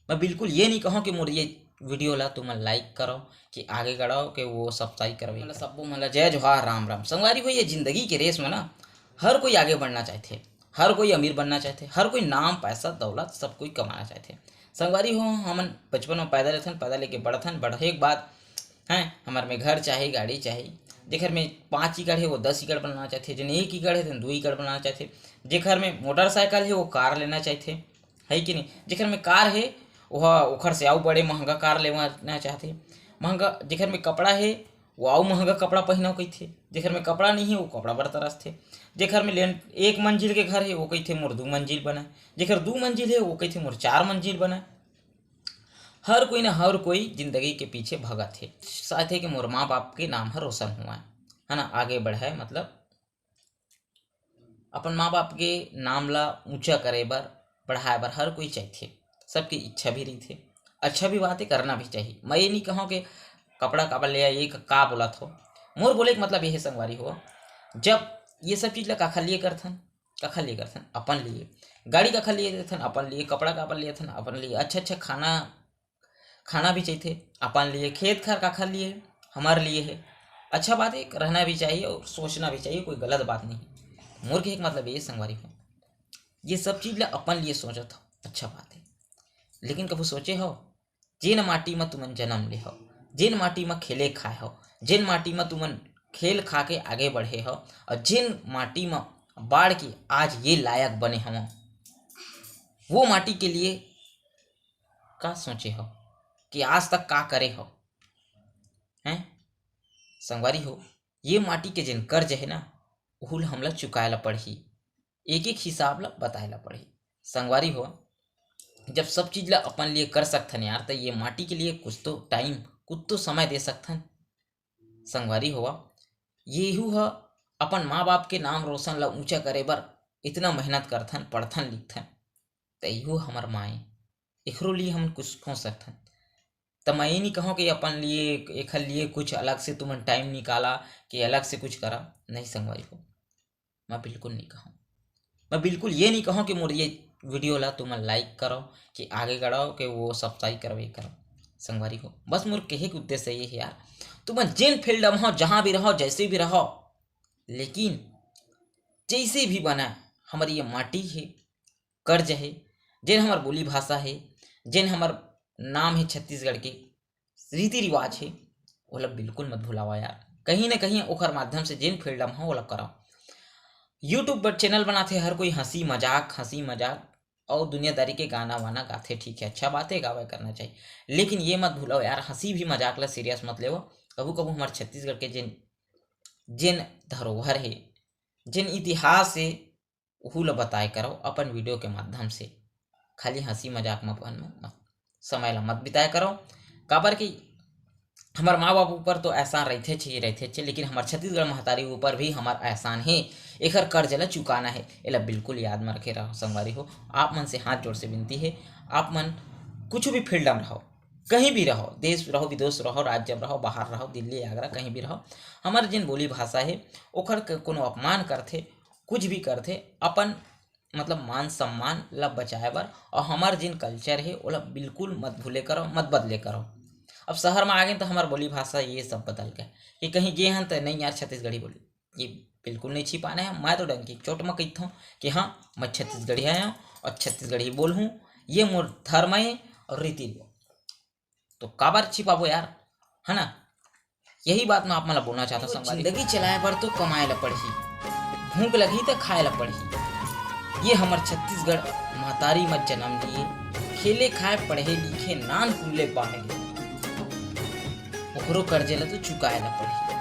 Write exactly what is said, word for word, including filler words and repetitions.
मैं बिल्कुल ये नहीं कहूँ कि मोर ये वीडियो ला तुमन लाइक करो, कि आगे बढ़ाओ, कि वो सब्सक्राइब करो। मतलब सब्बो मन ला जय जोहार, राम राम। संगवारी हो, ये जिंदगी के रेस में ना हर कोई आगे बढ़ना चाहथे, हर कोई अमीर बनना चाहथे, हर कोई नाम, पैसा, दौलत सब कोई कमाना चाहथे। संगवारी हो, हमन बचपन में पैदा लेथन, पैदा लेके बढ़थन, बढ़े के बाद हैं हमर में घर चाही, गाड़ी चाही। जेकर में पाँच एकड़ हे, वो दस एकड़ बनाना चाहथे, जेन एक एकड़ हे, तेन दू एकड़ बनाना चाहथे। जेकर में मोटरसाइकिल हे, वो कार लेना चाहथे, है कि नहीं? जेकर में कार हे, ओह ओखर से अउ बड़े महंगा कार लेना चाहथे। महंगा, जेकर में कपड़ा हे, वो अउ महंगा कपड़ा पहिनव कहिथे। जेकर में कपड़ा नहीं हे, वो कपड़ा बर तरसथे। जेकर में लेन-, एक मंजिल के घर हे, वो कहिथे मोर दू मंजिल बनय। जेकर दू मंजिल हे, वो कहिथे मोर चार मंजिल बनय। हर कोई ना हर कोई जिंदगी के पीछे भगत हे, चाहथे कि मोर माँ बाप के नाम ह रोशन हुआ, है ना, आगे बढ़े, मतलब अपन माँ बाप के नाम ला ऊंचा करे बर, बढ़ाए बर हर कोई चाहथे। सबके इच्छा भी रहिथे, अच्छा भी बात है, करना भी चाहिए। मैं ये नहीं कहूँ कि कपड़ा काबर ले आए, ये का बोलत हो। मोर बोले के मतलब ये है संगवारी हो, जब ये सब चीज ला काखर लिए करथन, काखर लिए करथन? अपन लिए। गाड़ी काखर लिए देथन? अपन लिए। कपड़ा काबर लेथन? अपन लिए। अच्छा अच्छा खाना, खाना भी चाहिए अपन लिए। खेत खार काखर लिए? हमारे लिए है। अच्छा बात है, रहना भी चाहिए और सोचना भी चाहिए, कोई गलत बात नहीं। मोर के एक मतलब ये संगवारी हो, ये सब चीज ला अपन लिए सोचत हो, अच्छा बात है, लेकिन कभू सोचे हो, जेन माटी में तुमन जन्म ले हो, जेन माटी में खेले खाए हो, जेन माटी में तुमन खेल खा के आगे बढ़े हो, और जेन माटी में बाढ़ के आज ये लायक बने हो, वो माटी के लिए का सोचे हो कि आज तक का करे हो? हैं संगवारी हो, ये माटी के जेन कर्ज है ना, ओहू ला हमला चुकाए ला पड़ही, एक एक हिसाब ला बताए ला पड़ही। संगवारी हो, जब सब चीज ला अपन लिए कर सकथन यार, त ये माटी के लिए कुछ तो टाइम, कुछ तो समय दे सकथन। संगवारी हो, येहू ह अपन माँ बाप के नाम रोशन ला ऊंचा करे बर इतना मेहनत करथन, पढ़थन लिखथन, त इहू हमर माए, एकरो लिए हम कुछ सोच सकथन। त मैं ये नहीं कहूँ कि अपन लिए, एखर लिए कुछ अलग से तुमन टाइम निकाला, कि अलग से कुछ करा, नहीं संगवारी हो, मैं बिल्कुल नहीं कहूँ। मैं बिल्कुल ये नहीं कहूँ कि मोर ये वीडियो ला तुमन लाइक करो, कि आगे बढ़ाओ, कि वो सब्सक्राइब करो, ये करो। संगवारी हो, बस मोर कहे के उद्देश्य ये है यार, तुमन जेन फील्ड में हो, जहाँ भी रहो, जैसे भी रहो, लेकिन जैसे भी बना, हमर ये माटी है, कर्ज है, जेन हमर बोली भाषा है, जेन हमर नाम है छत्तीसगढ़ के, रीति रिवाज है, ओला बिल्कुल मत भुलावा यार। कहीं ना कहीं ओखर माध्यम से जेन फील्ड में हो, ओला कराओ। YouTube पर चैनल बनाथे हर कोई, हंसी मजाक, हंसी मजाक और दुनियादारी के गाना वाना गाथे, ठीक है, अच्छा बात है, गावे करना चाहिए, लेकिन ये मत भूलो यार, हंसी भी मजाक ला सीरियस मत लेवो। कभू कभू हमारे छत्तीसगढ़ के जेन, जेन धरोहर है, जेन इतिहास है, ओहू ला बताए करो अपन वीडियो के माध्यम से। खाली हंसी मजाक में अपन में मत, समय ला मत बिताए करो, काबर कि हमर माँ बाप ऊपर तो एहसान रहिथे छे, रहिथे छे, लेकिन हमर छत्तीसगढ़ महतारी ऊपर भी हमर एहसान है, एखर कर्ज ला चुकाना है। एला बिल्कुल याद में रखे रहो संगवारी हो। आप मन से हाथ जोड़ से विनती है, आप मन कुछ भी फील्ड में रहो, कहीं भी रहो, देश रहो, विदेश रहो, राज्य में रहो, बाहर रहो, दिल्ली, आगरा, कहीं भी रहो, हमर जेन बोली भाषा है, ओखर क-, कोनो अपमान करथे, कुछ भी करथे, अपन मतलब मान सम्मान ला बचाए बर, और हमर जेन कल्चर है, ओला बिल्कुल मत भूले करो, मत बदले करो। अब शहर में आ गए तो हमर बोली भाषा ये सब बदल गए, कि कहीं गे हन तो नहीं यार छत्तीसगढ़ी बोली, ये बिल्कुल नहीं छिपाना है। मैं तो डंकी चोट में कहता हूँ कि हाँ, मैं छत्तीसगढ़ी आया हूँ और छत्तीसगढ़ी बोल हूँ, ये मोर धर्म है और रीति रिवाज। तो काबर छिपाबो यार, है ना? यही बात मैं आप मन ला बोलना चाहता हूँ संगवारी। जिंदगी चलाए बर तो कमाए ला पड़ही, भूख लगही त खाए ला पड़ही। ये हमर छत्तीसगढ़ महतारी म जन्म लिए, खेले खाए, पढ़े लिखे, नानकुन ले बाढ़ गे, ओकरो कर्जे ला तो चुकाए ला पड़ही।